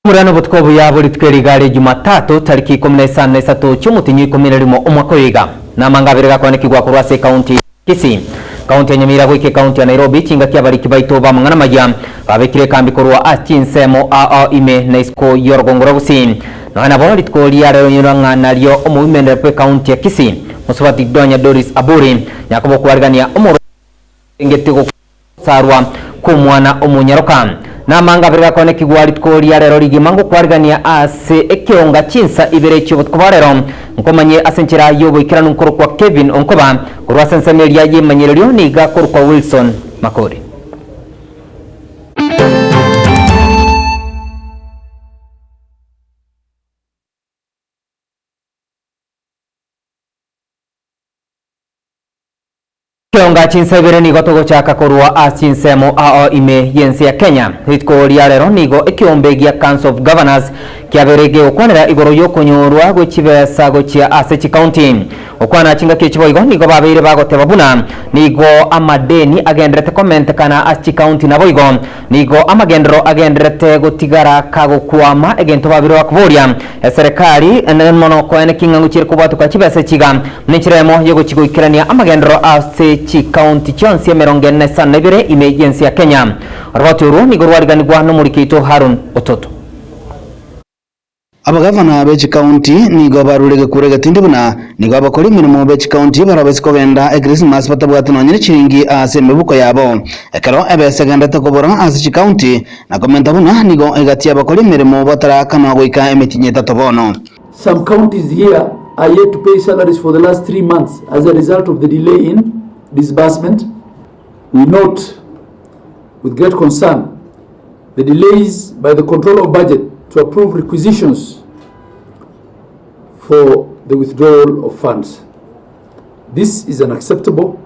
Omorwani obotuko obuya bwe rituko eri iga ria Jumatatu, tariki 13 chi'omotienyi o ikomi na rimo omwaka oyo iga. Namanga abere gakwanekigwa korwa ase ekaunti ya Kisii, kaunti ya Nyamira goika ekaunti ya Nairobi, chingaki abariki baito b'amang'ana amaya babekire ekambi korwa ase chinsemo ao ime na isiko y'orogongo rwa Gusii. Nonya nabo rituko ria rero nyora ng'a nario omoimenere bw'ekaunti ya Kisii, Mosubati Donya Doris Aburi, Yakobo okwarigania omorwani orengete gosarwa kw'omwana omonyaroka. Namanga abere gakonekigwa rituko ria rero rigima ngokwarigania ase ekeonga chinsa ibere chi'obotuko bwa rero, nkomanye ase enchera y'oboikeranu nkorokwa Kevin Onkoba, korwa ase ensemo eria y'emanyererio niga korokwa Wilson Makori. Ekeonga chinsa ibere nigo togochaka korwa ase chinsemo ao ime y'ense ya Kenya. Rituko ria rero nigo ekeombe gia Council of Governors kiabeire gegokwanera igoro y'okonyorwa gwe chibesa gochia ase chikaunti. Gokwana chingaki echi boigo nigo babeire bagoteba buna nigo amadeni agenderete komentekana ase chikaunti naboigo nigo amagenderero agenderete gotigara kagokwama egento babeire bakoboria Eserekari enene mono koene king'ang'u chire kobwatoka chibesa echi iga, nenchera eyemo y'ogochia goikerania amagenderero ase chikaunti chionsi 42 ime y'ense ya Kenya. Oroboti orwo nigo rwariganigwa nomoriki oito Harun Ototo. Abagavana be chikaunti nigo barure egekuro egetindi buna nigo abakori emeremo be chikaunti barabaise kogenda Ekrisimasi batabwati nonye nechiringi ase emebuko yabo. Ekero ebesa egenderete kobora ase chikaunti, Na komenta buna nigo egati y'abakori emeremo bataraakanwa goika emetienyi etato bono. Some counties here are yet to pay salaries for the last 3 months as a result of the delay in disbursement. We note with great concern the delays by the Controller of Budget to approve requisitions for the withdrawal of funds. This is unacceptable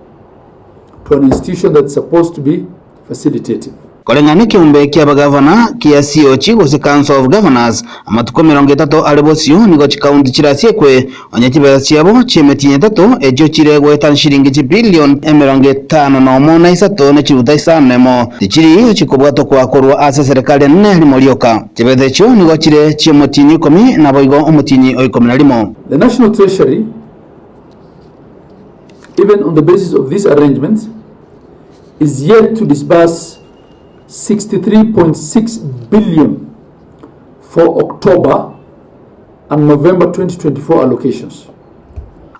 to an institution that's supposed to be facilitative. Koreng'ana nekeombe ki'abagavana kia COG gose Council of Governors, amatuko 30 are bosio nigo chikaunti chirasiekwe onye chibesa chiabo chi'emetienyi etato echio chire goetania chiringi chibilion 51 na isato ne chiruta isano nemo tichiri chikobwatokwa korwa ase eserekari enene rimo rioka. Chibesa echio nigo chire chi'omotienyi oikomi naboigo omotienyi o ikomi na rimo. The National Treasury, even on the basis of these arrangements, is yet to disburse 63.6 billion for October and November 2024 allocations.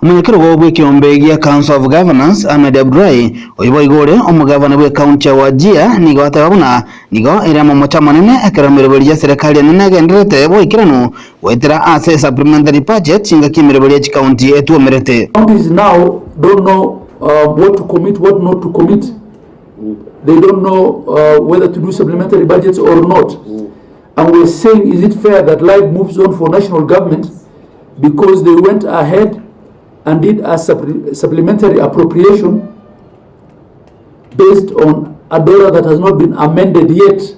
Omonyakerogo bw'ekeombe gia Council of Governors, Ahmed Abdullahi, oyio boigo ore omogavana bw'ecounty ya Wajir, nigo ateba buna nigo ere amamocho amanene ekero emeroberi ya serikali enene egendererete boikeranu goetera ase supplementary budget chingaki emeroberi ya chicounty etuomerete. Counties now don't know what to commit, what not to commit. They don't know whether to do supplementary budgets or not. And we're saying, is it fair that life moves on for national government because they went ahead and did a supplementary appropriation based on a dollar that has not been amended yet?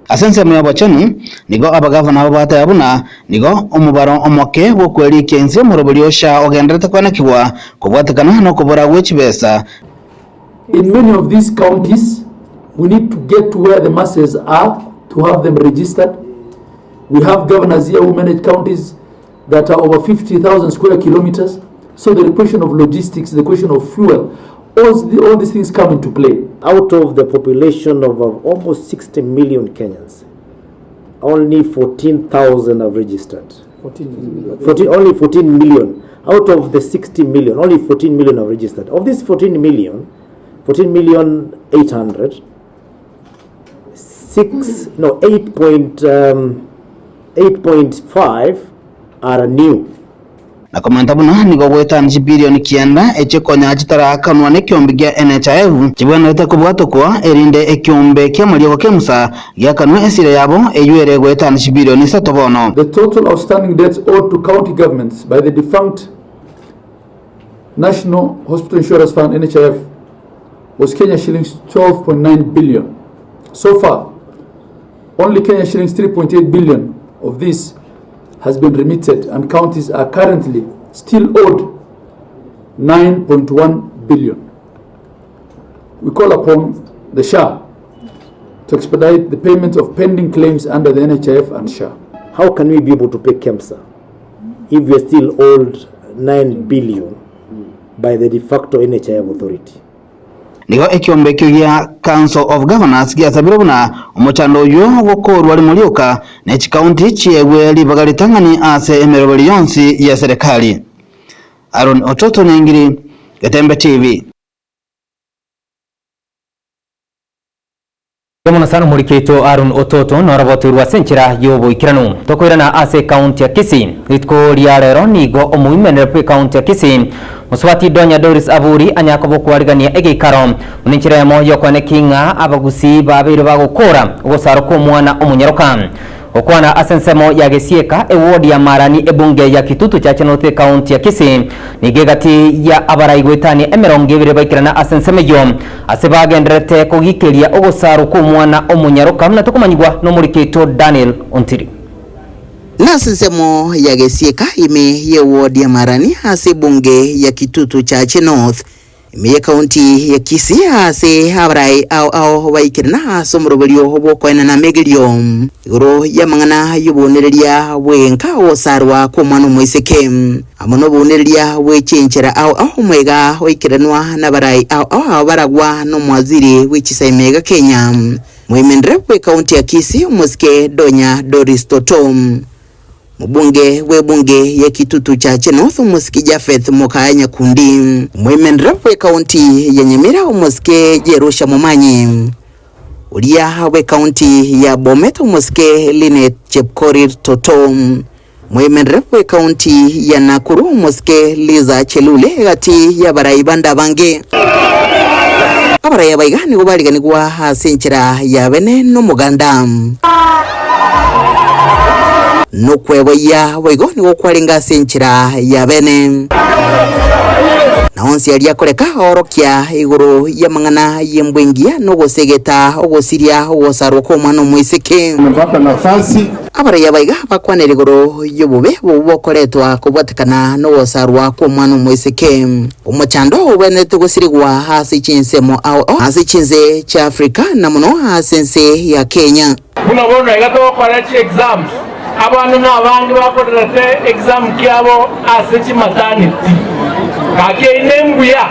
Ase ensemo y'obochenu nigo abagavana aba bateba buna nigo omobaro omoke bw'okwerikia inse omoroberi o SHA ogendererete kwenekigwa kobwatekana nokobora gwe chibesa. In many of these counties, we need to get to where the masses are to have them registered. We have governors here who manage counties that are over 50,000 square kilometers. So the question of logistics, the question of fuel, all these things come into play. Out of the population of almost 60 million Kenyans, only 14,000 have registered. 14 million. 14, only 14 million. Out of the 60 million, only 14 million have registered. Of this 14 million, 14 million 800, six, no, 8 point, 8.5 are new. Na komenta buna nigo goetania chibilioni 9 echio konya chitaraakanwa nekiombe gia NHIF chibwenerete kobwatokwa erinde ekiombe ki'amariogo kemusa giakanwe esira yabo eywo ere goetania chibilioni 3 bono. The total outstanding debts owed to county governments by the defunct National Hospital Insurance Fund NHIF was Kenya shillings 12.9 billion. So far, only Kenya shillings 3.8 billion of this has been remitted, and counties are currently still owed 9.1 billion. We call upon the SHA to expedite the payment of pending claims under the NHIF and SHA. How can we be able to pay KEMSA if we are still owed 9 billion by the de facto NHIF authority? Nigo ekiombe ekio gia Council of Governors giasabire buna omochando oyio gokorwa rimo rioka ne chikaunti chiegwe ribaga ritang'ani ase emeroberi yonsi y'eserekari. Aaron Ototo Nyaingiri, Getembe TV. Mbuya mono sana omoriki oito Aaron Ototo norobotoirwe ase enchera y'oboikeranu. Tokoirana ase ekaunti ya Kisii. Rituko ria rero nigo omoimenere bw'ekaunti ya Kisii Mosubati Donya Doris Aburi anyare koba okwarigania egeikaro buna enchera eyemo y'okoenekia ng'a abagusii babeire bagokora ogosarwa kw'omwana omonyaroka. Gokwana ase ensemo ya Gesieka, eward ya Marani ebunge ya Kitutu Chache North ekaunti ya Kisii nigo egati ya abarai goetania emerongo ebere baikerana ase ensemo eyio ase bagendererete kogikeria ogosarwa kw'omwana omonyaroka buna tokomanyigwa nomoriki oito Daniel Ontiri. Nase ensemo ya Gesieka ime y'eward ya Marani ase ebunge ya Kitutu Chache North Ime y'ekaunti ya Kisii aase abarai ao ao baikerana ase omoroberio bw'okoenana amegerio igoro y'amang'ana y'obounereria bw'egenka ogosarwa kw'omwana omoiseke amo n'obounereria bwe chinchera ao ao omwega oikeranwa n'abarai ao ao abaragwa n'omwaziri bwe chisaime iga Kenya moimenere bw'ekaunti ya Kisii omosike Donya Doris Toto. Mobunge bw'ebunge ya Kitutu Chache North omosike Japheth Mokaya Nyakundi, omoimenere bw'ekaunti ya Nyamira omosike Jerusha Momanyi, oria bw'ekaunti ya Bomet omosike Linet Chepkorir Toto, omoimenere bw'ekaunti ya Nakuru omosike Liza Chelule egati y'abarai bande abange. Abarai aba iga nigo bariganigwa ase enchera ya bene nomoganda. Nokweboyia boigo nigo kwarenge ase enchera ya bene. Na onsi aria akoreka oorokia igoro y'amang'ana y'embwa engiya na ogosegeta ogosiria ogosarwa kw'omwana omoiseke. Abarai aba iga bakwanera igoro y'obobe bobwo bokoretwa kobwatekana nogosarwa kw'omwana omoiseke. Omochando ogwenerete gosirigwa ase chinsemo ao ao ase chinse chia Africa na mono ase ense ya Kenya. Buna bono iga togokora chi exams, abande nabange bakorerete exam kiabo ase chi maternity. Gaki eyio nembuya?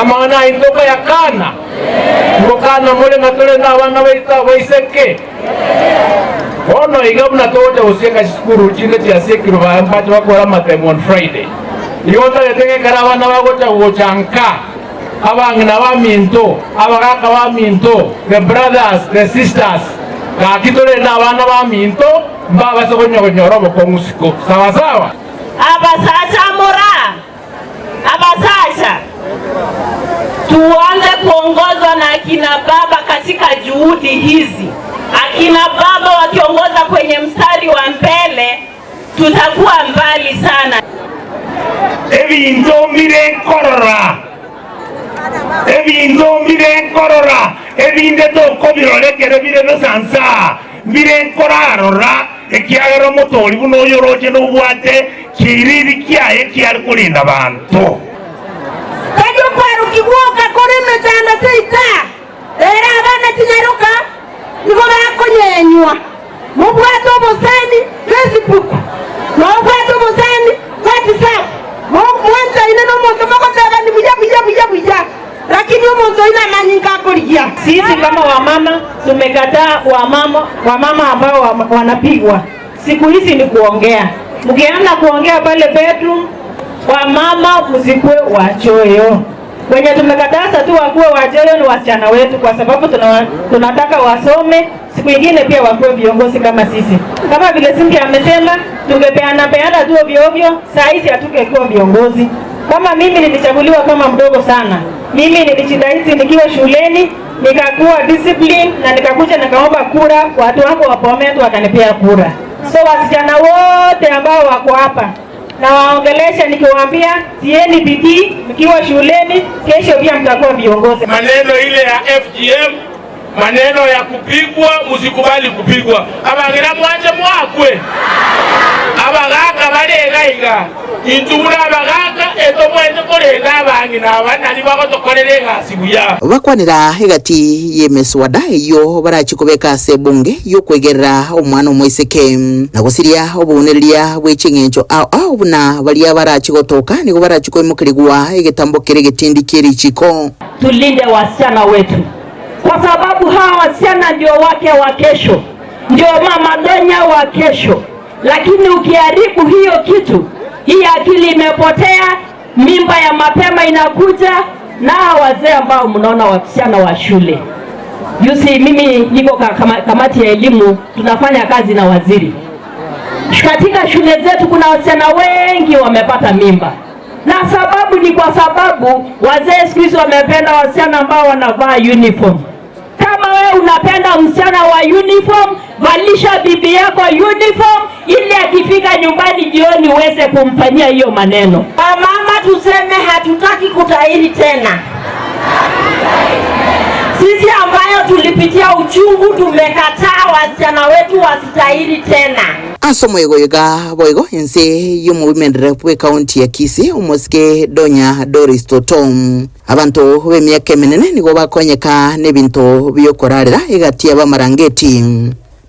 Amang'ana ayio ntokoyakana? Ngokana more ng'a torende abana baito abaiseke? Bono iga buna togocha gosieka chisukuru chinde chiasiekirwe baye mbache bakore amatemu on Friday. Igo ntagete ng'a ekero abana bagocha gocha nka, abang'ina baminto, abagaka baminto, the brothers, the sisters, gaki torende abana baminto mbabase konya konyora obokong'u isiko. Sawa sawa? Abasacha moraa, abasacha, tuanze kuongozwa na akina baba katika juhudi hizi. Akina baba wakiongoza kwenye mstari wa mbele tutakuwa mbali sana. Ebinto mbire nkorora, ebinto mbire nkorora, ebinde tokobirora ekero bire bosa nsa, mbire nkorarora, ekiagera omotori buna oyo oroche nobwate kiriri kiaye kiare korinda banto. Tari okwarokigwa gwoka kore emechando seita, ere abana chinyaroka nigo bakonyenywa. Mobwate obosani Facebook, nobwate obosani WhatsApp, mwanchaine nomonto mogotebani buya buya buya buya, lakini omonto oyio namanyinga akorigia. Sisi kama wamama tumekataa wamama, wamama ambao wanapigwa siku hizi ni kuongea. Mkianza kuongea pale bedroom, wamama msikuwe wachoyo. Wenye tumekataza tu wakuwe wachoyo ni wasichana wetu, kwa sababu tunataka wasome, siku ingine pia wakuwe viongozi kama sisi. Kama vile Cynthia amesema, tungepeana peana tu ovyo ovyo, saa hizi hatungekuwa viongozi. Kama mimi nilichaguliwa kama mdogo sana, mimi nilijitahidi nikiwa shuleni nikakuwa discipline na nikakuja nikaomba kura, watu wangu wa Bomet wakanipea kura. So wasichana wote ambao wako hapa nawaongelesha nikiwaambia, tieni bidii mkiwa shuleni, kesho pia mtakuwa viongozi. Maneno ile ya FGM, maneno ya kupigwa, msikubali kupigwa. Abangira mwanje mwakwe. Abagaaka bare iga iga, intwe buna abagaaka etobwenerete korenda abang'ina aba nario bagotokorera egasi buya. Bakwanera egati y'emeswada eyio barachie kobeka ase ebunge y'okwegerera omwana omoiseke, na gosiria obounereria bwe ching'encho ao ao buna baria barachie gotoka nigo barachie koimokerigwa egetambo kere egetindi kie richiko. Tulinde wasichana wetu kwa sababu hawa wasichana ndio wake wa kesho, ndio mama Donya wa kesho. Lakini ukiharibu hiyo kitu, hii akili imepotea, mimba ya mapema inakuja, na hawa wazee ambao mnaona wasichana wa shule. Juzi mimi niko kamati ya elimu, tunafanya kazi na waziri. Katika shule zetu kuna wasichana wengi wamepata mimba, na sababu ni kwa sababu wazee siku hizi wamependa wasichana ambao wanavaa uniform. Kama wewe unapenda msichana wa uniform, valisha bibi yako uniform ili akifika nyumbani jioni uweze kumfanyia hiyo maneno. Wamama tuseme hatutaki kutahiri tena. Sisi ambayo tulipitia uchungu tumekataa wasichana wetu wasitahiri tena. Ase omoigo iga boigo ense y'omowomen rep bw'ekaunti ya Kisii omosike Donya Doris Toto. Abanto b'emiaka emenene nigo bakonyeka n'ebinto bi'okorarera egati y'abamarangeti,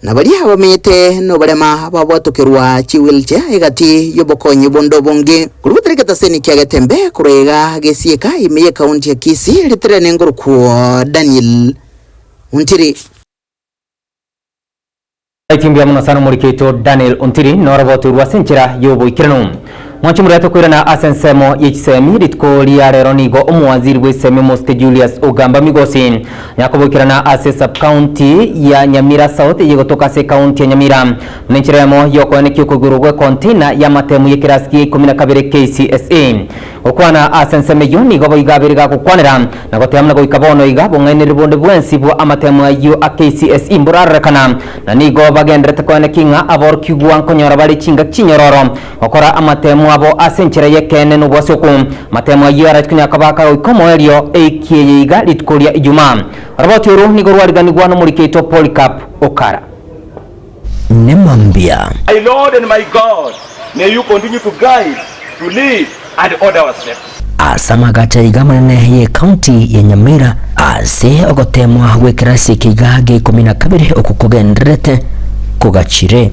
na baria bamenyete noborema babwatokerwa chiwheelchair egati y'obokonyi bonde obonge. Korwa goteria egetaseni kia Getembe korwa iga gesieka ime y'ekaunti ya Kisii ritere nengorokwo Daniel Ontiri. Right mbuya mono sana omoriki oito Daniel Ontiri norobotoirwe ase enchera y'oboikeranu. Mwanche moriate koirana ase ensemo ye chisemi rituko ria rero nigo omowaziri bw'esemi omosike Julius Ogamba Migosi nyakoboikerana ase sub county ya Nyamira South eyegotoka ase ekaunti ya Nyamira buna enchera eyemo yokoenekia okoigorwa gwe container y'amatemu y'ekerasi gia ikomi na kabere KCSE. Gokwana ase ensemo eyio nigo boigo abere gagokwanera na goteba buna goika bono iga bong'ainereria bonde bwensi bwa amatemo ayio a KCSE mborarorekana, na nigo bagendererete koenekia ng'a aborokigwa nkonyora bare chingaki chinyororo gokora amatemo abo ase enchera y'ekeene na obwasoku. Amatemo ayio arache konya koba akagoika omoerio eiki eye iga rituko ria Ijumaa. Oroboti oru nigo rwariganigwa nomoriki oito Polycarp Okara. Nemambia. My Lord and my God, may you continue to guide, to lead and order our steps. Ase amagacho aiga amanene y'ecounty ya Nyamira ase ogoteemwa gw'ekerasi eke iga gia ikomi na kabere okwo kogendererete kogachire.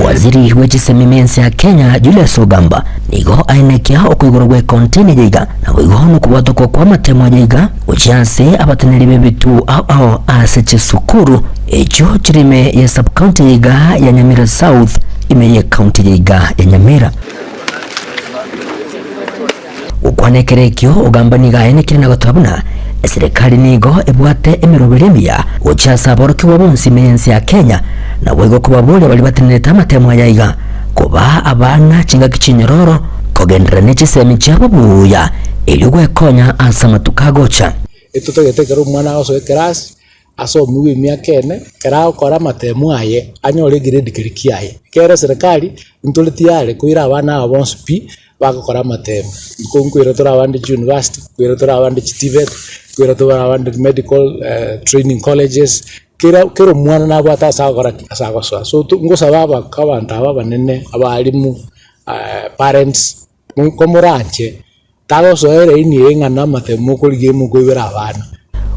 Waziri bwe chisemi mense ya Kenya Julius Ogamba nigo aenekia okoigorwa gwe container yaiga naboigo nokobwatokwa kwa amatemo ayaiga gochia ase abateneneri b'ebituo ao ao ase chisukuru echio chire ime ye sub county yaiga ya Nyamira South ime ye county yaiga ya Nyamira. Gokwana ekero ekio, Ogamba nigo aenekire na goteba buna eserekari nigo ebwate emeroberio emiya gochia ase aborokigwa bonsi ime y'ense ya Kenya, naboigo kobaboria baria batenerete amatemo aya iga kobaa abana chingaki chinyororo kogenderera ne chisemi chiabo buya erio gwekonya ase amatuko agocha. Etotagete ekero omwana agosoa ekerasi, asomigwe emiaka ene, ekero agokora amatemu aye, anyore egrade keria kiaye. Ekero eserekari, ntore tiyare koira abana aba bonsi pi, bagokora amatemu. Nko nkoira tore abande chiuniversity, nkoira tore abande chiTVET, nkoira tore abande medical training colleges, kera kera omwana nabwate ase agokora ki? Ase agosoa. So ngosaba aba abanto aba abanene, abalimu, parents, nkomoranche. Tagosoa eraini eye ng'a namatemo mokorigia mokoibera abana.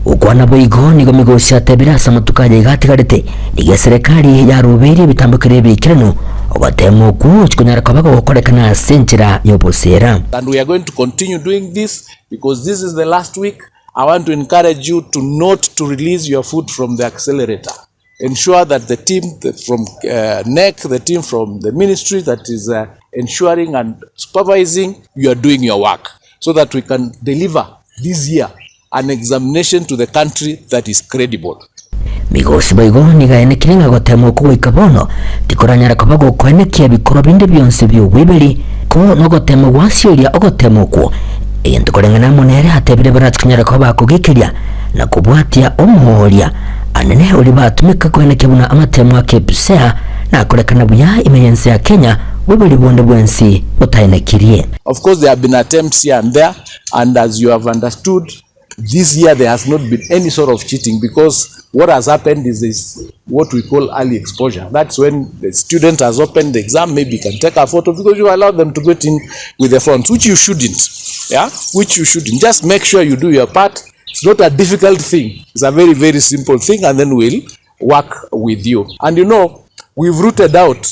Gokwana boigo nigo Migosi atebire ase amatuko aya iga atigarete, nigo eserekari yarobeirie ebitambokero ebiikeranu, ogoteema okwo gochia konyara koba gogokorekana ase enchera y'oboseera. And we are going to continue doing this because this is the last week. I want to encourage you to not to release your foot from the accelerator. Ensure that the team from uh, NEC, the team from the ministry that is uh, ensuring and supervising, you are doing your work so that we can deliver this year an examination to the country that is credible. Migosi boigo nigo aenekire ng'a goteema okwo goika bono tikoranyara koba gokoenekia ebikorwa binde bionsi bi'oboiberi, ko nogoteema gwasioria ogoteema okwo, egento koreng'ana amo nere atebire barache konyara koba bakogekeria na kobwatia omooria anene oria batumeka koenekia buna amatemo a Kepsea nakorekana buya ime y'ense ya Kenya boibori bonde bwensi botaenekirie. Of course there have been attempts here and there and as you have understood. This year there has not been any sort of cheating because what has happened is this what we call early exposure. That's when the student has opened the exam, maybe can take a photo because you allow them to get in with their phones, which you shouldn't. Yeah, which you shouldn't. Just make sure you do your part. It's not a difficult thing. It's a very, very simple thing, and then we'll work with you. And you know, we've rooted out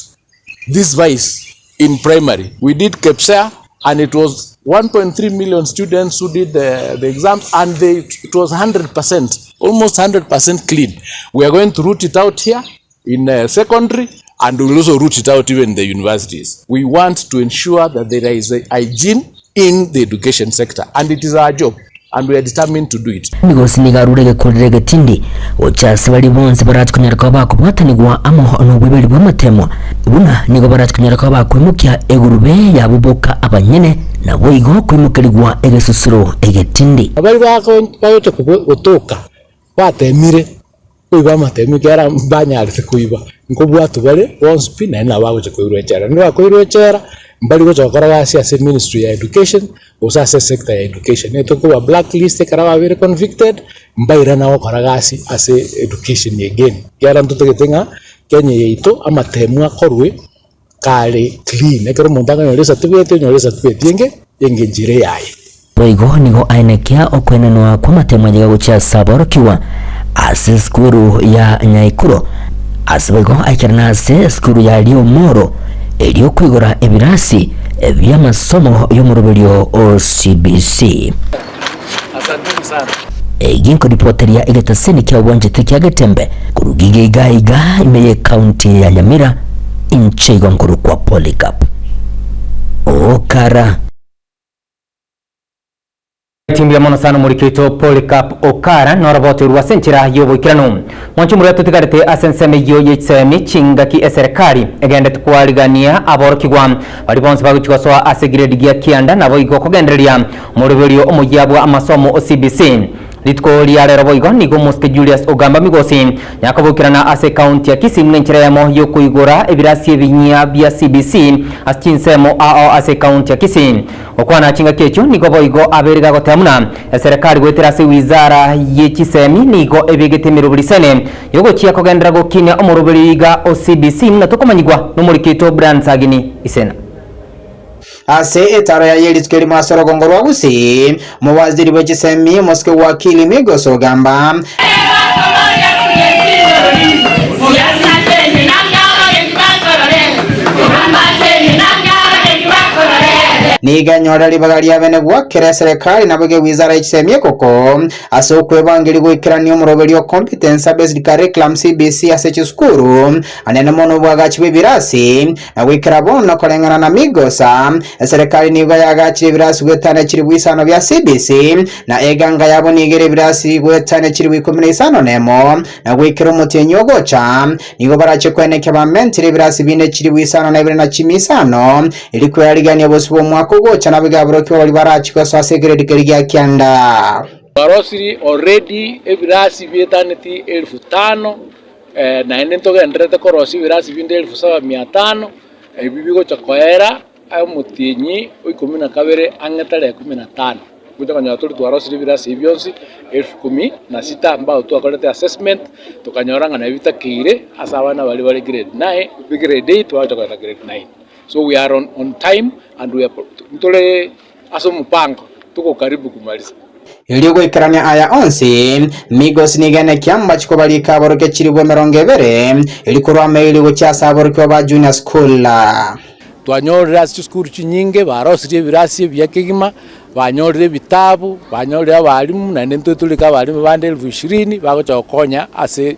this vice in primary. We did KPSEA and it was 1.3 million students who did the, the exams and they, it was 100%, almost 100% clean. We are going to root it out here in uh, secondary and we'll also root it out even in the universities. We want to ensure that there is a hygiene in the education sector and it is our job and we are determined to do it. Migosi nigo arure egekorero egetindi gocha ase baria bonsi barache konyara koba bakobwatanigwa amo noboibori bw'amatemwa, buna nigo barache konyara koba bakoimokia egurube yabo boka abanyene, naboigo koimokerigwa egesusuro egetindi. Baria bagocha gotoka batemire koiba amatemo ekiagera mbanyarete koiba, nkobwatwa bare bonsi pi naende nabo bagocha koirwa echela. Naende bakoirwa echela, mbari gocha gokora gasi ase ministry ya education gose ase esector ya education. Nigo tokoba blacklist ekero babeire convicted, mbairana gokora gasi ase education again. Ekiagera ntotagete ng'a Kenya yaito amatemo akorwe kare clean, ekero omonto akonyora esatibeti onyore esatibeti enge engencho ere yaye. Boigo nigo aenekia okoenanwa kw'amatemo ayega gochia ase aborokigwa ase esukuru ya Nyaikuro, ase boigo aikerana ase esukuru ya Riomoro erio koigora ebirasi bi'amasomo y'omoroberio o CBC. Egi nkoripoteria egetaseni kia obwanchete kia Getembe korwa Giga iga iga ime y'ecounty ya Nyamira, inche igo nkorokwa Polycarp Okara. Timbuya mono sana omoriki oito Polycarp Okara noroboterwa ase enchera y'oboikeranu. Mwanche omorwete totigarete ase ensemo eyio ye chisemi chingaki eserekari egendete kwarigania aborokigwa baria bonsi bagochia gosoa ase egrade gia kianda naboigo kogendereria omoroberio omoyia bwa amasomo o CBC. Rituko ria rero boigo nigo omosike Julius Ogamba Migosi yakobokerana ase ekaunti ya Kisii buna enchera eyemo yokoigora ebirasi ebinyia bia CBC ase chinsemo ao ase ekaunti ya Kisii. Gokwana chingaki echio nigo boigo abeire gagoteba buna eserekari goetera ase wizara ye chisemi nigo ebegete emeroberi sene yogochia kogenderera gokinia omoroberi iga o CBC buna tokomanyigwa nomoriki oito Brian Sagini Isena. Ase etaro yaye rituko erimo ase orogongo rwa Gusii, omowaziri bwe chisemi, omosike Wakili Migos ogamba, Nigo enyore ribaga ria bene gwakera eserekari naboigo ewizara ye chisemi ekoko ase okwebangeria goikerania omoroberio o Competence Based Curriculum CBC ase chisukuru anene mono obwagachi bw'ebirasi Na goikera bono koreng'ana na Migosa, eserekari nigo yagachire ebirasi goetania chilifu isano bia CBC, na eganga yabo nigo ere ebirasi goetania chilifu ikomi na isano nemo, na goikera omotienyi ogocha, nigo barache koenekia bamentire ebirasi binde chilifu isano na ibere na chimia isano, erio kwerigania obosio bw'omwaka ogocha naboigo aborokigwa baria barache gosoa ase egrade keria gia kianda. Twarosirie already ebirasi bietaneti elfu tano Naende ntogendererete korosia ebirasi binde elfu saba mia tano, ebi bigocha koera omotienyi o ikomi na kabere ang'e tarehe kumi na tano. Gocha konyora tore twarosirie ebirasi ebi bionsi elfu kumi na sita mbao twakorete assessment tokanyora ng'a nabio bitakeire ase abana baria bare grade nine, grade eight bagocha kogenda grade nine. So we are on on time and we are ntore ase omopango tuko karibu kumaliza. Erio goikerania aya onsi, Migos nigo enekia amachiko barike aborokia chilifu emerongo ebere, erio korwa amairi gochia ase aborokigwa ba Junior School. Twanyorire ase chisukuru chinyinge barosirie ebirasi ebiya kegima, banyorire ebitabu, banyorire abalimu, naende intwe torike abalimu bande elfu ishirini bagocha gokonya ase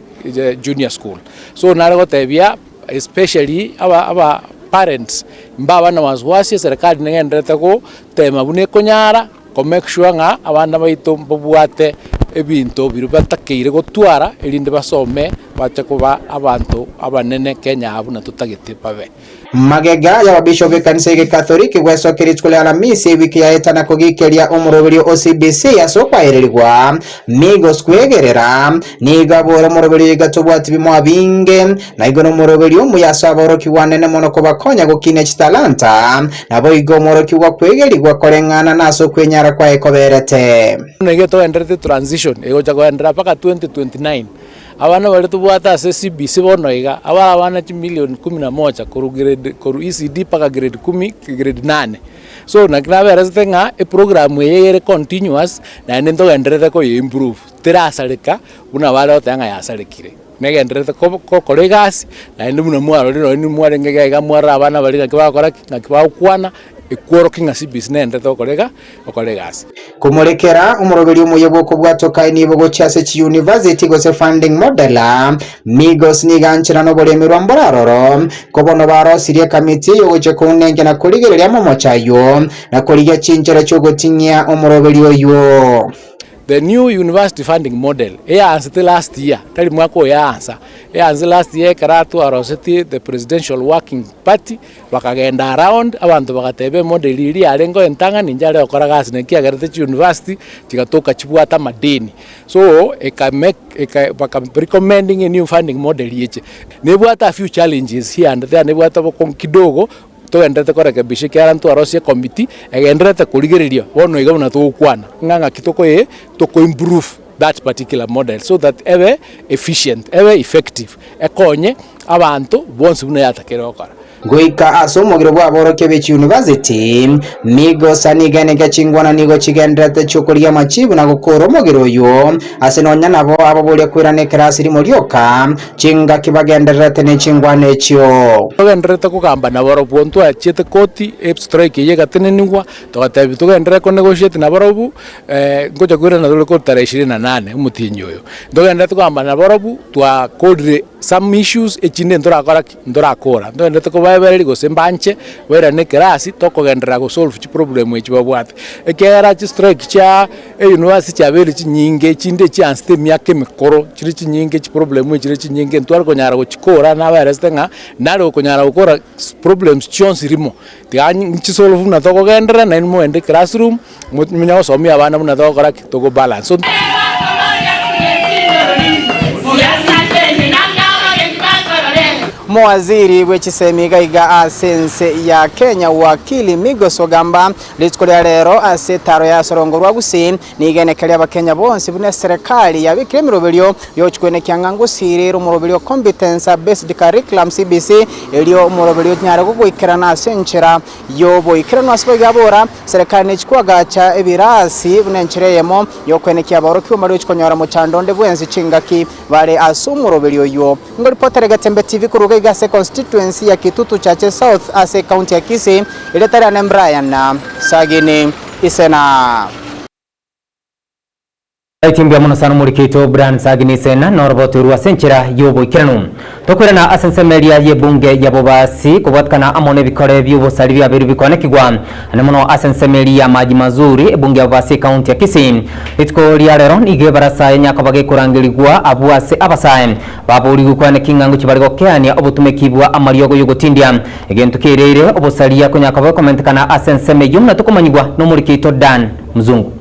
junior school. So nare gotebia especially aba aba parents mbaba na wasiwasi eserekari negendererete gotema buna ekonyara. Ko make sure ng'a abana baito mbabwate ebinto biria batakeire gotwara erinde basome bache koba abanto abanene Kenya aa buna totagete babe. Magega y'ababishop b'ekanisa y'Egekatholiki gwesokia rituko ria Alamisi ewiki yaeta na kogikeria omoroberio o CBC ase okwaererigwa, Migos kwegerera, nigo abore omoroberio oyo iga tobwati bimoa binge, na igo nomoroberio omuya ase aborokigwa anene mono kobakonya gokinia chitalanta, naboigo omworokigwa kwegerigwa koreng'ana nase okwenyara kwaye koberete. Bono iga togendererete transition egocha kogenderera mpaka 2029. Abana baria tobwate ase CBC bono iga, abare abana chimilion kumi na moja korwa grade korwa ECD mpaka grade kumi grade nane. So naki naberesete ng'a eprogram eye ere continuous naende ntogendererete koye improve, terasareka buna bare goteba ng'a yasarekire. Negendererete ko gokora egasi naende buna mwarorire nonye mwarenge iga iga mwarora abana baria naki bagokora ki, naki bagokwana, ekworokia ng'a CBC negendererete gokora iga gokora egasi. Komorekera omoroberio omuya bw'okobwatoka enibo gochia ase chiyunivasiti gose funding model, Migos nigo anchera noboremerwa mbore aroro, ko bono barosirie ekamiti y'ogochia kounenkia na korigereria amamocho ayio, na korigia chinchera chi'ogoting'ia omoroberio oyio. The new university funding model eyaansete last year, tari mwaka oyo yaansa, eyaanse last year ekero atwarosetie the presidential working party, Bakagenda around, abanto bagateba emodel eria yarengeo entang'ani inche are gokora gasi naki ekiagerete chiuniversity chigatoka chibwate amadeni. So eka make eka baka recommending a new funding model eche. Nebwate a few challenges here and there, nebwate obokong'u kidogo, togendererete korekebisha ekiagera ntwarosie ecommittee egendererete korigereria bono iga buna togokwana, ng'a ng'aki tokoe toko improve that particular model so that ebe efficient, ebe effective, ekonye abanto bonsi buna yatakeire gokora. Goika ase omogiro bw'aborokia be chiyunivasiti, Migosa nigo eneke chingwana nigo chigendererete chi'okorigia amachibu na gokoora omogiro oyio, ase nonya nabo ababoria koirana ekerasi rimo rioka, chingaki bagendererete ne chingwana echio. Togendererete kogamba nabarobwo ntwachiete koti, estrike eyio egatenenigwa, togatebia togenderere konegotiate nabarobwo, ngocha koirana tore ko tarehe ishirini na nane omotienyi oyo. Ntogendererete kogamba nabarobwo, twakorire some issues echinde ntorakora ki? Ntorakora. Ntogendererete kobaebereria gose mbanche bairane ekerasi tokogenderera gosolve chiproblem echi babwate. Ekiagera chistrike chia eyunivasiti chiabeire chinyinge, echinde echiansete emiaka emekoro chire chinyinge chiproblem echire chinyinge ntware konyara gochikora nabaeresete ng'a nare okonyara gokora problems chionsi rimo, tiga nchisolve buna tokogenderera naende mogende classroom. Monyare gosomia abana buna togokora ki? Togo balance. Omowaziri bwe chisemi iga iga ase ense ya Kenya Wakili Migos ogamba rituko ria rero ase etaro ya Sorongo rwa Gusii nigo enekeria abakenya bonsi buna eserekari yabekire emeroberio yochikwenekia ng'a ngosirire omoroberio Competence Based Curriculum CBC erio omoroberio onyare gogoikerana ase enchera y'oboikeranu ase boigo abora Serikali nechi koagacha ebirasi buna enchera eyemo y'okwenekia aborokigwa mbare gochi konyora mochando onde bwensi chingaki bare ase omoroberio oyio. Ngoripotere Getembe TV korwa iga iga ase constituency ya Kitutu Chache South ase ecounty ya Kisii, erieta riane Brian Sagini Isena. Right mbuya mono sana omorikito Brian Sagini Sena noroboto rwa ase enchera y'oboikeranu. Tokoirana ase ensemo eria y'ebunge ya Bobasi kobwatikana amo nebikore bi'obosari biabeirwe bikoanekigwa ane mono ase ensemo eria ya Maji Mazuri ebunge ya Bobasi ekaunti ya Kisii. Rituko ria rero nigo ebarasa ya Nyakoba gekorangerigwa abwo ase abasae baborigwe koaneki ng'a ngochia bare gokeania obotumeki bwa amariogo y'ogotindia egento kereire obosaria konyakoba ekomentekana ase ensemo eyio buna tokomanyigwa nomorikito Dan Mzungu.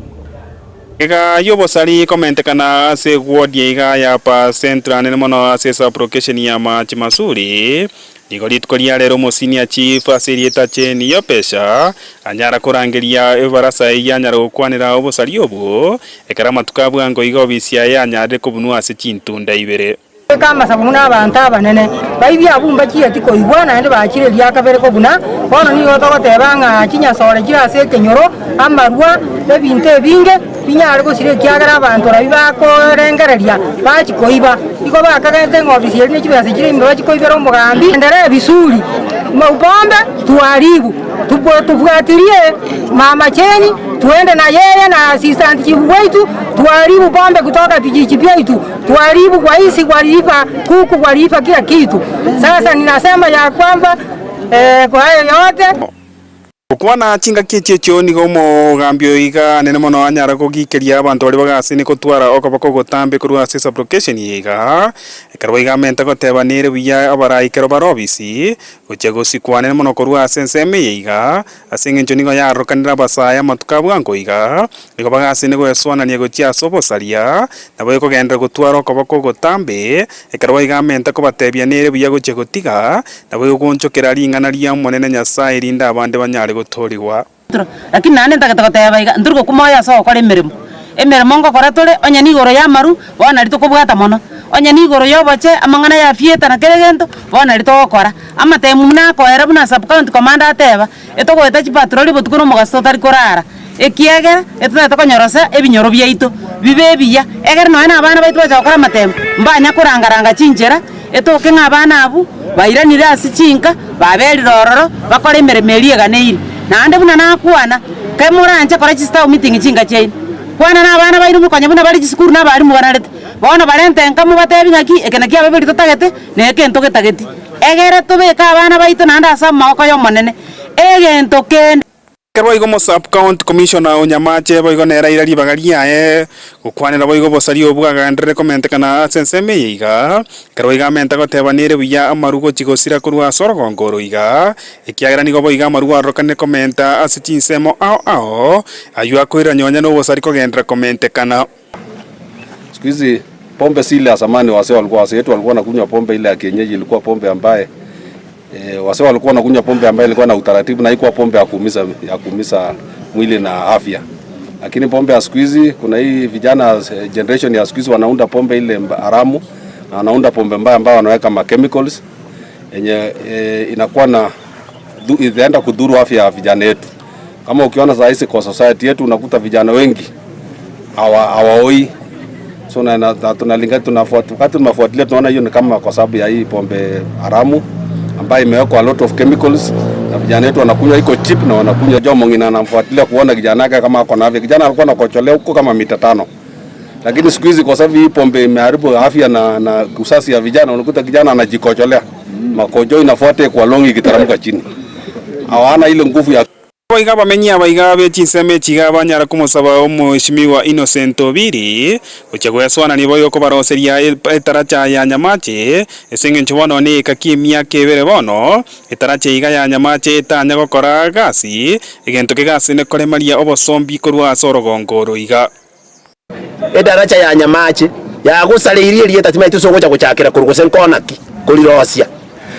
Iga y'obosari komentekana ase eward iga ya Upper Central anene mono ase sub-location ya Machi Masuri. Nigo rituko ria rero omosenior chief ase erieta Jane Yopesha anyara korangeria ebarasa eyio anyara gokwanera obosari obwo ekero amatuko a bwango iga obisi yaye anyarire kobunwa ase chintunda ibere. Goika amasabo buna abanto abanene baibia abwo mbachieti koigwa, naende bachire eria kabere kobuna. Bono nigo togoteba ng'a chinyasore chire ase ekenyoro, amarwa, ebinto ebinge binyare gosira ekiagera abanto nabio bakorengereria bachia koiba. Igo bakagete ng'a ofisi eria ne chibesa chire ime bachia koibera omogambi. Enderee ebisuri, pombe twaribu, tufuatilie mama Jane tuende na yeye na assistant chief wetu tuharibu pombe kutoka vijiji vyaitu. Tuharibu kwa hizi waliiba kuku, waliiba kila kitu. Sasa ninasema ya kwamba eh, kwa hayo yote. Gokwana chingaki echi echio nigo omogambi oyo iga anene mono anyara kogikeria abanto baria bagasini gotwara okoboko ogotambe korwa ase esabrokesheni eye iga. Ekero boigo amente goteba nere buya abarai ekero bare obisi, gochia gosikwa anene mono korwa ase ensemo eye iga, ase engencho nigo yarokanire abasae amatuko a bwango iga, nigo bagasini goesoanania gochia ase obosaria, nabo ekogenderera gotwara okoboko ogotambe, ekero boigo amente kobatebia nere buya gochia gotiga, Naboigo goonchokera ring'ana ri'Omonene Nyasae, erinde abande banyare gotoorigwa. Lakini naende ntagete goteba iga, ntori gokuma oyo ase ogokora emeremo. Emeremo ngokora tore, onye nigoro y'amaru, bono nario tokobwata mono. Onye nigoro y'oboche, amang'ana ya fieta na kera egento, bono nario togokora. Amatemu buna akoera buna sub county commander ateba, etogoeta chipatroli botuko na omogaso totari korara, ekiagera etotagete konyorosa ebinyoro biaito bibe ebiya, egere nonya na abana baito bacha gokora amatemu, mbanya korangaranga chinchera, etoke ng'a abana abwo bairanire ase chinka, baberire ororo, bakore emeremo eria eganeire. Naende buna nakwana, ke moranche kora chistaff meeting chinka chiaino, kwana na abana baino mokonye buna bare chisukuru na abalimu banarete, bono barente nka mobatebi ng'aki eke nakio ababeri totagete, na eke ntogetagetie. Egere tobeke abana baito naende ase amaboko y'Omonene, egento kende. Ekero boigo Omo-Sub-County Commissioner o Nyamache boigo nere aira ribaga riaye gokwanera boigo obosaria obwo agaenderere komentekana ase ensemo eye iga. Ekero boigo amente goteba nere buya amaru gochi gosira korwa ase orogongo oro iga, ekiagera nigo boigo amaru arokanire komenta ase chinsemo ao ao, ayio akoira nyonya nobosari kogenderera komentekana. Siku hizi pombe si ile ya zamani wazee walikuwa wazee wetu walikuwa wanakunywa pombe ile ya kienyeji, ilikuwa pombe ambaye e, wazee walikuwa wanakunywa pombe ambaye ilikuwa na utaratibu na haikuwa pombe ya kuumiza ya kuumiza mwili na afya. Lakini pombe ya siku hizi kuna hii vijana eh, generation ya siku hizi wanaunda pombe ile haramu na wanaunda pombe mbaya ambayo wanaweka ma chemicals yenye e, inakuwa na itaenda kudhuru afya ya vijana yetu. Kama ukiona saa hizi kwa society yetu unakuta vijana wengi hawaoi so na, na, na tunalinga tunafuat, wakati tunafuatilia tunaona hiyo ni kama kwa sababu ya hii pombe haramu ambayo imewekwa a lot of chemicals na vijana wetu wanakunywa, iko cheap na wanakunywa. Jomo Ngina anamfuatilia kuona kijana yake kama ako na afya. Kijana alikuwa anakocholea huko kama mita tano, lakini siku hizi kwa sababu hii pombe imeharibu afya na, na usasi ya vijana, unakuta kijana anajikocholea makojo inafuata kwa longi ikiteremka chini, hawana ile nguvu ya Boigo abamenyi abaiga be chinsemo echi iga banyara komosaba Omweshimiwa Innocent Obiri gochia goesoanania boigo kobaroseria etaracha ya Nyamache ase engencho bono neeka ki'emiaka ebere bono etaracha iga ya Nyamache etanya gokora gasi egento kegasene koremaria obosombi korwa ase orogongo oro iga. Edaracha ya Nyamache yagosareirie erieta timanyeti ase ogocha gochakera korwa gose nkona ki korirosia.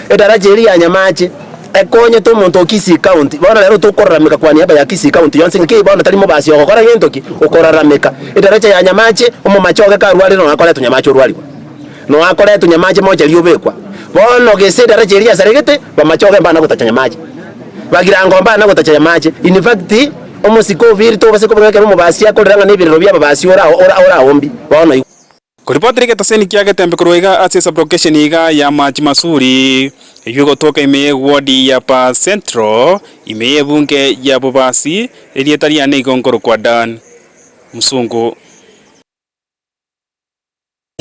Edaracha eria ya Nyamache ekonyete omonto o Kisii County bono rero tokorarameka kwa niaba ya Kisii County yonsi ng'aki bono tari mobasi ogokora gento ki? Okorarameka. Edaracha ya Nyamache omomache oge karwarire nonya akoretwe Nyamache orwarigwe. Nonya akoretwe Nyamache mochari obekwa. Bono gese edaracha eria yasaregete bamache oge mbana gotacha Nyamache. Bagirango mbana gotacha Nyamache. In fact. Omosike o biiri tobase kobua ekero omobasi akorera ng'a nebirero bi'ababasi oraombi. Bono igwa. Koripotera egetaseni kia Getembe korwa iga ase esabrokesheni iga ya Machi Masuri, eyio egotoka ime y'ewodi ya Pa Central, ime y'ebunge ya Bobasi, erieta riane igo nkorokwa Dan Musungu.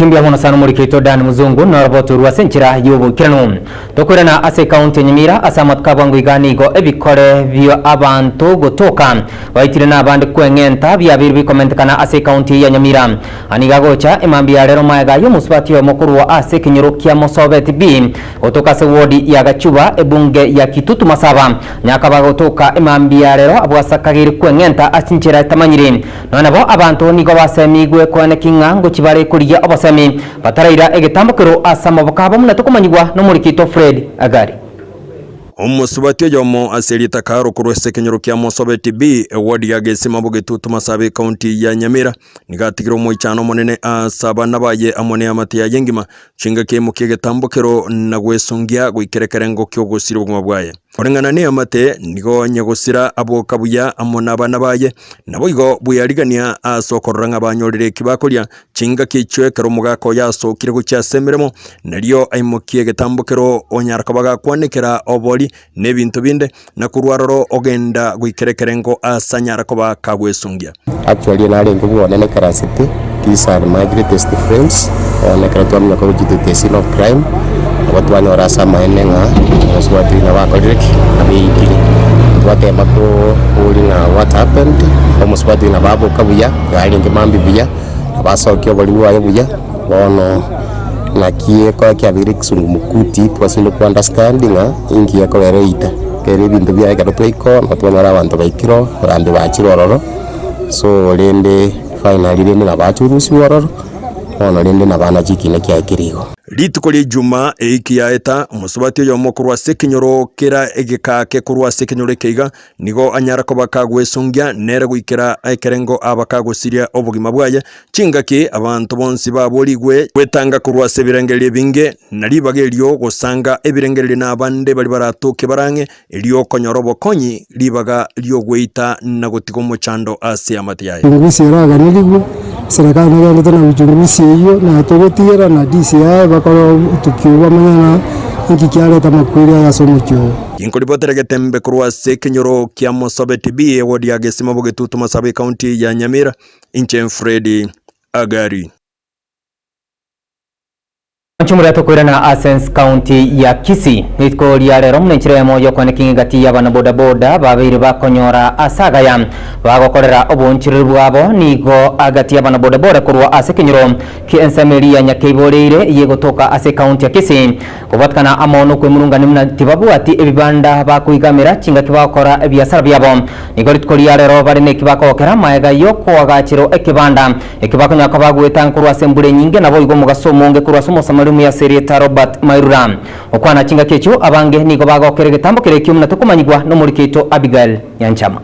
Mbuya mono sana omoriki oito Dan Muzungu norobotorwa ase enchera y'oboikeranu. Tokoirana ase ekaunti ya Nyamira ase amatuko a bwango iga nigo ebikore bia abanto gotoka baitire na abande kweng'enta biabeirwe bikomentekana ase ekaunti eye ya Nyamira. Aya nigo agocha emambia ya rero maega y'omosubati oyomo korwa ase ekenyoro kia Mosobeti B gotoka ase ward ya Gachuba ebunge ya Kitutu Masaba Nyakaba gotoka emambia ya rero abwasakageire kweng'enta ase chinchera etamanyiri. Nonya nabo abanto nigo basemigwe koeneki ng'a ngochia bare korigia obosemi, bataraira egetambokero ase amaboko abo buna tokomanyigwa nomoriki oito Fred Agari. Omosubati oyomo ase erieta Karo korwa ase ekenyoro kia Mosobeti B, eward ya Gesima Bogetutu Masaaba ecounty ya Nyamira, nigo atigire omoichano omonene ase abana baye amo neamate yaye engima, chingaki aimokia egetambokero na gwesongia goikera ekerengo ki'ogosiria obogima bwaye. Koreng'ana neamate, nigo onye gosira aboka buya amo nabana baye, naboigo bweyarigania ase okorora ng'a banyorire eki bakoria chingaki echio ekero omogaka oye asokire gochia ase emeremo, nario aimokie egetambokero onyara koba gakwanekera obori na ebinto binde, na korwa aroro ogenda goikera ekerengo aase anyara koba kagwesungia. Actually narenge bwonene karasete, these are my greatest friends, bono ekero twamanya korwa chituti ase no crime, nabo twanyora ase amaene ng'a abasubati nabo bakorire ki? Abeitire. Twatema kobori ng'a what happened, omosubati oyo nabo aboka buya, yarenge mambia buya, nabo asokia oborimo bwaye buya, bono naki ekoa kiabeire ekesungumukuti twasindwe ko understand ng'a inki gekogera eita. Ekero ebinto biaye ekero twaika oo, nabo twanyora abanto baikire oo, abande bachire ororo, so rende finally rende nabo achurusiwe ororo, bono rende nabo anache ekina kiaye kere igo. Rituko ria Ijuma eiki yaeta, omosubati oyomo korwa ase ekenyoro kera egekaake korwa ase ekenyoro eke iga, nigo anyara koba kagwesongia nere goikera ekerengo aba kagosiria obogima bwaye. Chingaki abanto bonsi baborigwe gwetanga korwa ase ebirengererio ebinge, na ribaga erio gosanga ebirengererio nabande baria baratoke barang'e, erio okonyora obokonyi, ribaga ri'ogweita na gotiga omochando ase amate yaye. Uchunguzi eraganirigwe, serikali negenderete na uchunguzi eyio, na togotigera na DCI bakore obotuki obwo bamanye ng'a inki kiareta amakweri aya ase omochie oyo. Inkoribotera egetembe korwa ase ekenyoro kia Mosobeti B, ewodi ya Gesima Bogetutu Masaba Ekaunti ya Nyamira, inche Fred Agari. Chimura tokoirana ase ense county ya Kisii. Rituko ria rero muna enchera eyemo y'okwaneka ing'egati y'abana bodaboda babeire bakonyora ase agaya bagokorera oboonchoreri bwabo nigo agati y'abana bodaboda korwa ase ekenyoro ki'ensemo eria ya Nyakeiboreire ey'egotoka ase ecounty ya Kisii kobwatikana amo nokwemurungania buna tibabwati ebibanda bakoigamera chingaki bagokora ebiasara biabo. Nigo rituko ria rero bare neki bakogokera maega y'okoagachero ekebanda Eki bakonyara koba goetanga korwa ase embura enyinge, naboigo omogaso omonge korwa ase Omosamaria omuya ase erieta Robert Mairura. Okwana chingaki echio, abange nigo bagokera egetambo keria ekio buna tokomanyigwa nomoriki oito Abigail Nyanchama.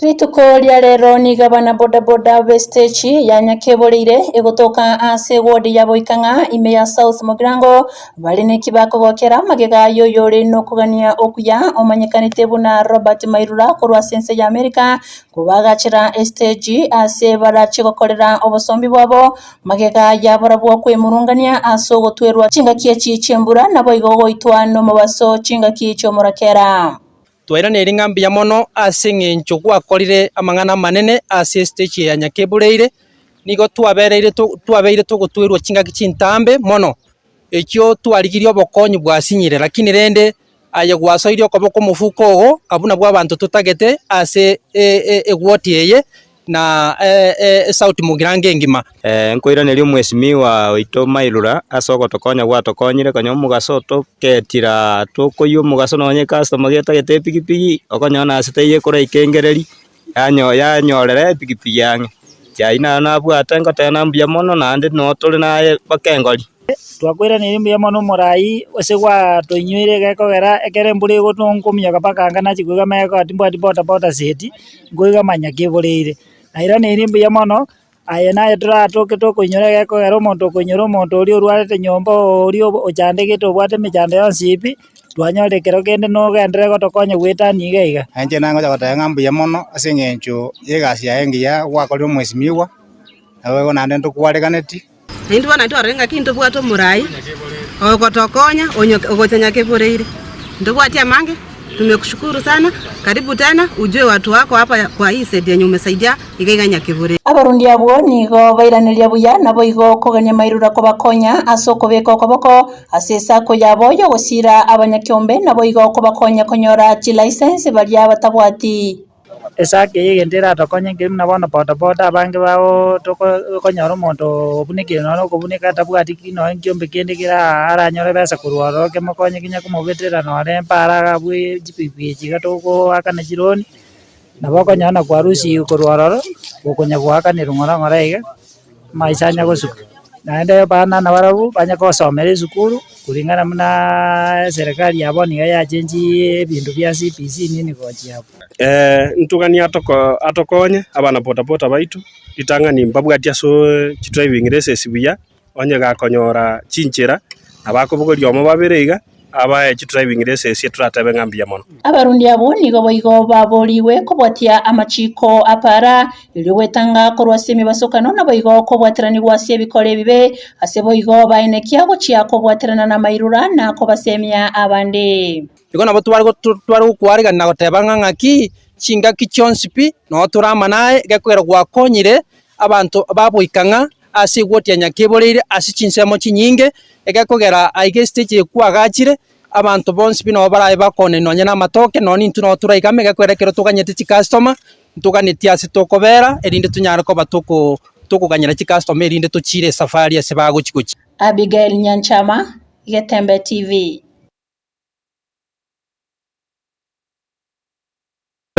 Rituko ria rero nigo abana bodaboda b'esteji ya Nyakeboreire egotoka ase eward ya Boikang'a ime ya South Mugirango bare neki bakogokera magega y'oyore nokogania okuya omanyekanete buna Robert Mairura korwa ase ense ya America Kobagachera esiteji ase barache gokorera obosombi bwabo, magega yaborabwo kwemurungania ase ogotwerwa chingaki echi chi'embura, naboigo goitwa nomobaso chingaki chi'omorakera. Twairaneirie ng'a mbuya mono ase engencho gwakorire amang'ana amanene ase esiteji eye ya Nyakebureire, nigo twabereire twabeire togotwerwa chingaki chintambe mono, echio twarigirie obokonyi bwasinyire lakini rende Aye gwasoirie okoboko omofuko oo, abwo nabwo abanto totagete ase egwoti eye na esauti mogirango engima. Nkoiraneria omwesimigwa oito Mairura ase ogotokonya gwatokonyire konya omogaso otoketira tokoyia omogaso nonye ecustomer getagete epikipiki okonyora nase taiyo ekoraika engereri yanyorera epikipiki ang'e. Chiayi naro nabwate ngoteba na mbuya mono naende noo tore naye mpaka engori. Twakoiraneire mbuya mono omorai, ase gwatoinyoire gekogera ekero embura egotwa nkominyoka mpaka anga nachia koigama egekogera timbwati bodaboda seti, nkoigama nyakeboreire. Nairaneire mbuya mono, aye naye toratoke tokoinyora egekogera omonto okoinyora omonto oria orwarete nyomba oria ochandegete obwate emechando yonsi pi, twanyorire kero kende nogenderere gotokonya goetania iga iga. Inche nagocha goteba ng'a mbuya mono ase eng'encho ya egasi yaye engiya gwakorire omwesimigwa, naboigo naende ntokwareganeti. Naintwe bono ntwarore ng'aki ntobwate omorai ogotokonya onye ogocha nyakeboreire. Ntobwati amange, tumekushukuru sana, karibu tena ujue watu wako hapa kwa hii side yenye umesaidia iga iga nyakeboreire. Abarundi abwo nigo bairaneria buya, naboigo kogania mairura kobakonya ase okobeka okoboko ase esako yabo y'ogosiira abanyakeombe, naboigo kobakonya konyora chilicense baria batabwati. Esake eye egento eratokonye nkeri buna bono bodaboda abange bao toko okonyora omonto obunekire nonye na okobuneka atabwati ki nonye ekiombe kende kera aranyore besa korwa ororo kemokonye kinya komobetera nonye mpara iga abwo chipikipiki echi iga togoakana chironi, nabo okonyora na kwarusiwe korwa ororo, gokonya goakanerwa ng'ora ng'ora iga. Amaisha anya gosuka, naende abana nabarabwo banye gosomera esukuru kulingana buna eserekari ya bono iga yachengirie ebinto bia CBC nini gochia abwo. Ntoganie atoko atokonye abana bodaboda baito, ritang'ani mbabwati ase chidriving license buya, onye gakonyora chinchera, nabo akobogoria omo babere iga, abae chidriving license toratebe ng'a mbuya mono. Abarundi abwo nigo boigo baboorigwe kobwatia amachiiko a para, erio gwetanga korwa ase emebasokano naboigo kobwateranigwa ase ebikora ebibe, ase boigo baenekia gochia kobwaterana namairura na kobasemia abande. Igo nabo tware tware gokwaregana na goteba ng'a ng'aki, chingaki chionsi pi, noo tore amo naye, gekogera gwakonyire abanto baboika ng'a ase egoti ya Nyakeboreire ase chinsemo chinyinge, egekogera aiga esiteji eye kwagachire. Abanto bonsi pi nabo barabe bakooneni nonye namatoke, nonye intwe nabo toraigame egekwera ekero toganyete chicustomer, ntoganetie ase tokobera erinde tonyare koba toko tokoganyera chicustomer erinde tochiire esafari ase bagochi gochia. Abigail Nyanchama, Getembe TV.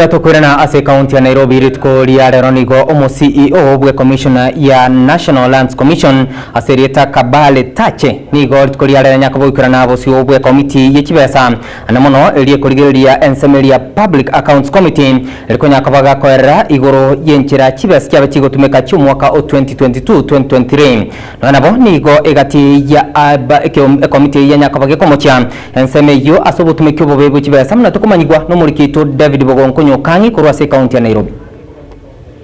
Tokoirana ase ekaunti ya Nairobi rituko ria rero nigo omo CEO bwe commissioner ya National Lands Commission ase erieta Kabale Tache nigo rituko ria rero anyaka goikerana bosio bwe committee ye chibesa ane mono eria ekorigereria ensemo eria Public Accounts Committee erikonya koba gakoerera igoro yenchera chibesa chiabe chigotumeka chiomwaka o 2022-2023 Nonya nabo nigo egati ya aba ekomiti eyio yanya koba gekomochia ensemo eyio ase obotumeki obobe bwe chibesa buna tokomanyigwa nomoriki oito David Bogonkonyo Okang'i korwa ase ekaunti ya Nairobi.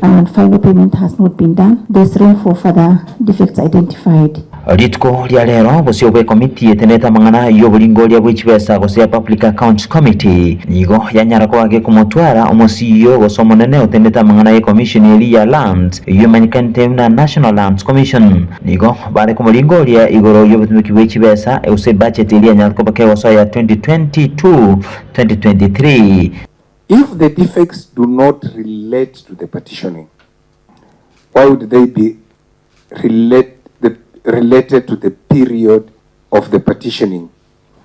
And final payment has not been done, there's room for further defects identified. Rituko ria rero bosio bw'ekomiti etenete amang'ana y'oboringoria bwe chibesa gose ya Public Accounts Committee nigo yanyara koba gekomotwara omosiyio gose omonene otenete amang'ana y'ekomishoni eria ya Lands eyio emanyekanete buna National Lands Commission. Nigo bare komoringoria igoro y'obotumeki bwe chibesa gose ebudget eria yanyarete koba kegosoa ya 2022, 2023. If the defects do not relate to the partitioning, why would they be relate the, related to the period of the partitioning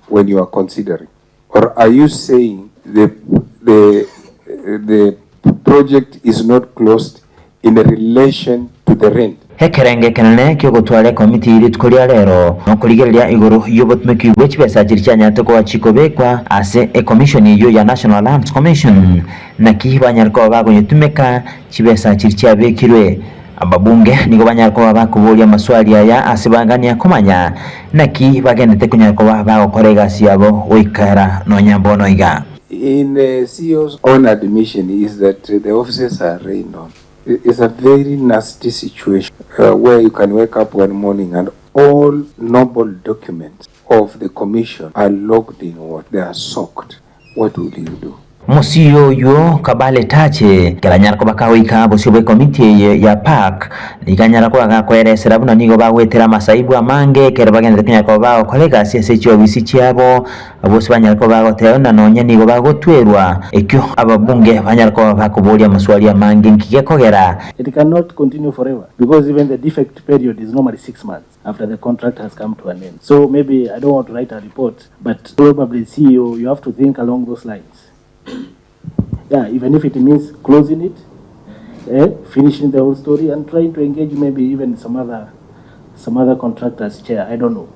when you are considering? Or are you saying the, the, the project is not closed in relation to the rent? Ekerengo ekenene ki'ogotwara ekomiti rituko ria rero nokorigereria igoro y'obotumeki bwe chibesa chiria chianyarete koba chikobekwa ase ekomishoni eyio ya National Lands Commission naki banyare koba bakonyetumeka chibesa chiria chiabekirwe. Ababunge nigo banyare koba bakoboria amaswali aya ase bagania komanya naki bagenderete konyara koba bagokora egasi yabo goikera nonya mbono iga. In the CEO's own admission is that the offices are rained on. It's a very nasty situation where you can wake up one morning and all noble documents of the commission are locked in what? They are soaked. What will you do? Omosio oyio Kabale Tache keranyare koba kagoika bosio bw'ekomiti eye ya PAC nigo anyara koba gakoeresera buna nigo bagoetera amasaibu amange ekero bagenderete konya koba bagokora egasi ase chiofisi chiabo Abwo banyare koba bagoteba buna nonya nigo bagotwerwa, ekio ababunge banyare koba bakoboria amaswali amange nki gekogera. It cannot continue forever because even the defect period is normally 6 months after the contract has come to an end. So maybe I don't want to write a report but probably CEO you have to think along those lines. Yeah, even if it means closing it, eh, finishing the whole story and trying to engage maybe even some other some other contractors chair, I don't know.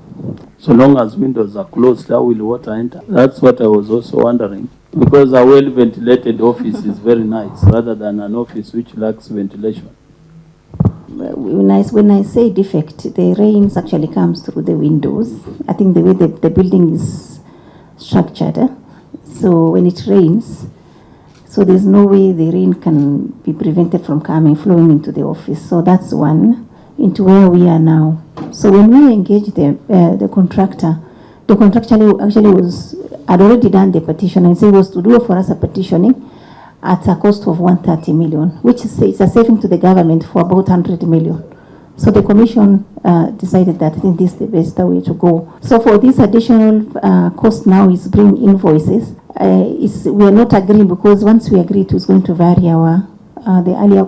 So long as windows are closed, how will water enter? That's what I was also wondering. Because a well ventilated office is very nice rather than an office which lacks ventilation. When I, when I say defect, the rains actually comes through the windows. I think the way the, the building is structured. Eh? So when it rains, so there's no way the rain can be prevented from coming, flowing into the office. So that's one, into where we are now. So when we engaged the, the contractor, the contractor actually, actually was had already done the petition and so he was to do for us a petitioning at a cost of 130 million, which is it's a saving to the government for about 100 million. So the commission decided that I think this is the best way to go. So for this additional cost now is bring invoices. Is we are not agreeing because once we agree, it is going to vary our the earlier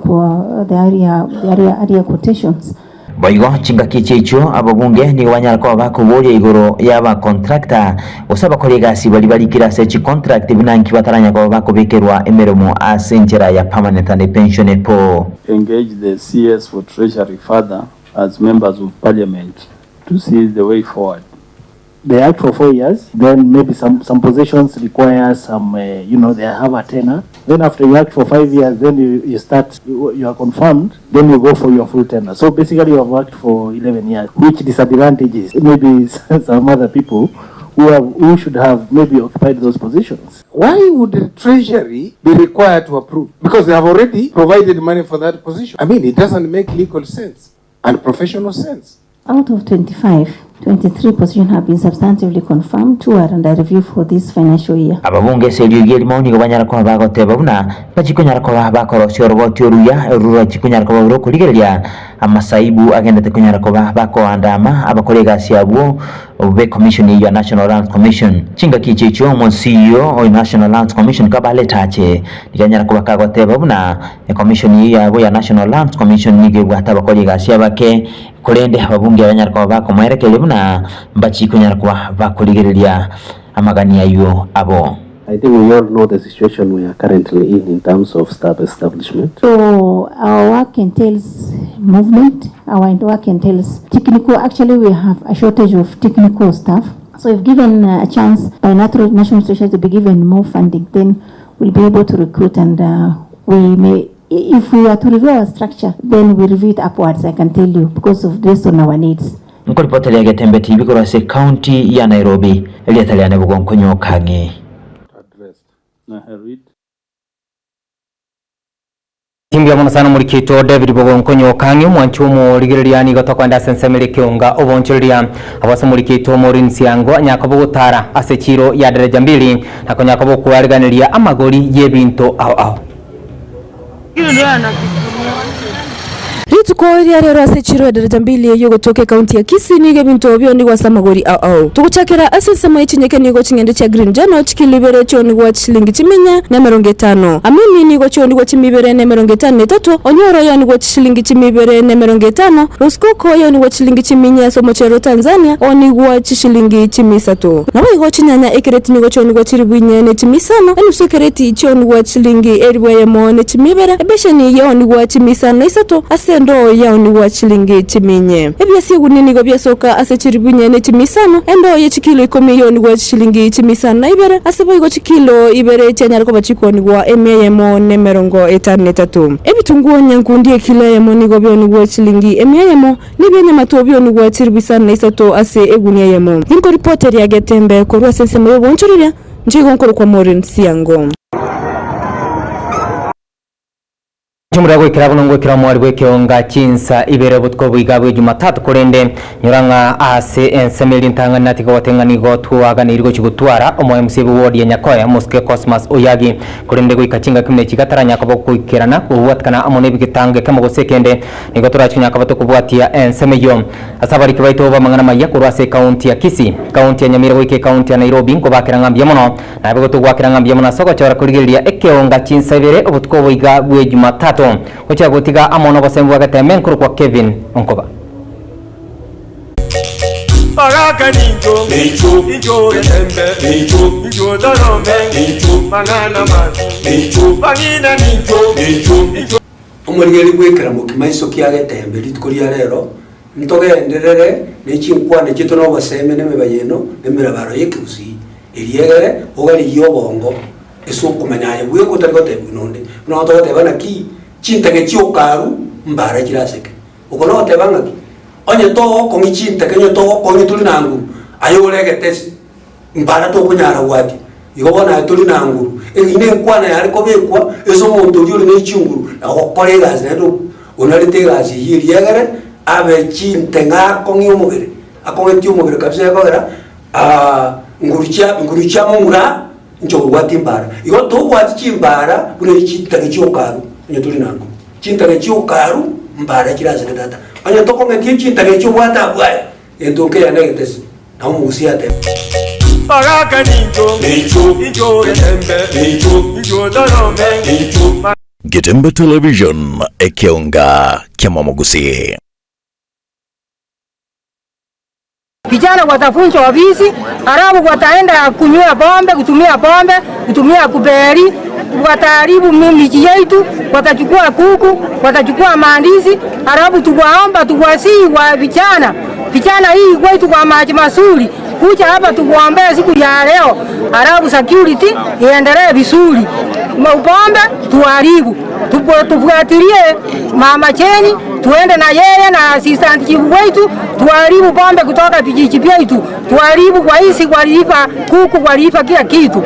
the area the area earlier quotations. Boigo chingaki echi echio ababunge nigo banyara koba bakoboria igoro y'abacontractor gose abakori egasi baria barikire ase chicontract buna nki bataranya koba bakobekerwa emeremo ase enchera ya permanent and pensionable. Engage the CS for Treasury further as members of parliament to see the way forward. They act for 4 years, then maybe some, some positions require some, you know, they have a tenure. Then after you act for 5 years, then you, you start, you, you are confirmed, then you go for your full tenure. So basically you have worked for 11 years, which disadvantages maybe some other people who, have, who should have maybe occupied those positions. Why would the Treasury be required to approve? Because they have already provided money for that position. I mean, it doesn't make legal sense and professional sense. Out of 25, 23 positions have been substantively confirmed, two are under review for this financial year. Ababunge ase eriogi erimo nigo banyara koba bagoteba buna bachikonyara koba bakorosia oroboti oruya ororachie konyara koba rokorigereria amasaibu agendete konyara koba bakoandama abakore egasi abwo be commission eyio ya National Lands Commission. Chingaki echi echio omo-CEO o National Lands Commission Kabale Tache nigo anyara koba kagoteba buna ecommission eyio yabo ya National Lands Commission nigo ebwate abakori egasi abake Korende ababunge banyare koba bakomoerekereria buna mbachie konyara koba bakorigereria amagani ayio abo. I think we all know the situation we are currently in in terms of staff establishment. So our work entails movement, our work entails technical, actually we have a shortage of technical staff. So if given a chance by Natural National Treasury to be given more funding, then we'll be able to recruit and uh, we may If we were to review our structure, then we review it upwards, I can tell you, because of based on our needs. Nkoripoteria Getembe TV korwa ase Ekaunti ya Nairobi, erieta riane Bogonkonyoka ang'e. Timbuya mono sana omorikito David Bogonkonyo Okang'e omwanchi omorigereria nigo tokoenda ase ensemo ere ekeonga obonchoreria abo ase omorikito Maureen Siango anyaka bogotara ase echiro ya Daraja Mbili na konyaka bokwariganeria amagori y'ebinto ao ao. Rituko ria rero ase echiro ya Daraja Mbili eyio egotoka ekaunti ya Kisii nigo ebinto bionigwe ase amagori ao ao. Togochakera ase ensemo ye chinyeke nigo ching'ende chia Green Jano chikilo ibere chionigwa chishilingi chiminya na emerongo etano. Amini nigo chionigwa chimia ibere na emerongo etano na etato, Onyoro yaonigwa chishilingi chimia ibere na emerongo etano, Roskoko yaonigwa chishilingi chimia inye ase omochere o Tanzania oonigwa chishilingi chimia isato. Naboigo chinyanya ekereti nigo chionigwa chilifu inye ne chimia isano, enusu ekereti chionigwa chilingi elifu eyemo ne chimia ibere, ebesheni yaonigwa chimia isano na isato, ase endoo yaonigwa chilingi chimia inye. Ebiasi egunia nigo biasoka ase chilifu inye ne chimia isano, endoo ye chikilo ikomi yaonigwa chishilingi chimia isano na ibere, ase boigo chikilo ibere chianyare koba chikoonigwa emia eyemo na emerongo etano na etato. Ebitunguo nyankundi ekilo eyemo nigo bionigwa chilingi emia eyemo, na ebi'enyamato bionigwa chilifu isano na isato ase egunia eyemo. Ninkoripoteria Getembe korwa ase ensemo y'oboonchoreria, inche igo nkorokwa Maureen Siango. Chimura goikera buna ngoikera omwari bw'ekeonga chinsa ibere obotuko boiga bwe Jumatatu korende nyora ng'a ase ensemo eria entang'ani natiga gote ng'a nigo twaganeirie gochia gotwara omo MCA bwe ward ya Nyakoe omosike Cosmas Oyagi korende goika chingaki buna echi gataranya koba goikerana kobwatikana amo nebigetango ekemo gose ekende nigo torachi konya koba tokobwatia ensemo eyio ase abariki baito b'amang'ana maya korwa ase ekaunti ya Kisii, ekaunti ya Nyamira goika ekaunti ya Nairobi nkobakera ng'a mbuya mono Naboigo togwakera ng'a mbuya mono ase ogochora korigereria ekeonga chinsa ibere obotuko oboiga bwe Jumatatu, gochia gotiga amo nobosemi bwa Getembe nkorokwa Kevin Onkoba. Baraka nincho, nincho Getembe, nincho Torome, mang'ana mabi, bang'ina nincho, nincho. Omorigereria bw'ekeramo kimaiso kia Getembe rituko ria rero, ntogenderere ne chinkwana chiaito na obosemia na emebayeno na emerabaro y'ekegusii, eria egere ogarigie obongo ase okomanya aye bweka otari gotebiwa nonde. Buna bono togoteba naki chintege chi'okaru mbara chiraseke. Oko nogoteba ng'aki? Onye togokong'ia chintege onye togokong'ia tori na nguru, aye ore egetesi. Mbara tokonyara gwatia. Igo bono aye tori na nguru. Eyio nenkwana yare kobekwa ase omonto oria ore ne chinguru na gokora egasi naende onarete egasi eyio eria egere abe chinteng'a akong'ie omobere, akong'etie omobere kabisa ekogera nguru chia nguru chia momura inche okobwatia mbara. Igo tobwati chimbara buna echi chintege chiokaru onye tori na nguru. Chintege chiokaru mbara chiraseke tata. Onye tokong'etie chintege echio obwate abwo aye. Gento nkeyane egetesi, na omogusii atebe. Baraka nincho, nincho Getembe, nincho Torome, Getembe Television, ekeonga kiamomogusii. Vijana watafunzwa ofisi, halafu wataenda kunywa pombe, kutumia pombe, kutumia kuberi, wataharibu miji yetu, watachukua kuku, watachukua maandizi, halafu tuwaomba tuwasihi wa vijana vijana hii kwetu kwa maji mazuri kuja hapa tukuombee siku ya leo, halafu security iendelee vizuri, upombe tuharibu, tufuatilie mama Jane, tuende na yeye na assistant chief wetu, tuharibu pombe kutoka vijiji vyetu, tuharibu kwa hizi waliiba kuku, waliiba kila kitu.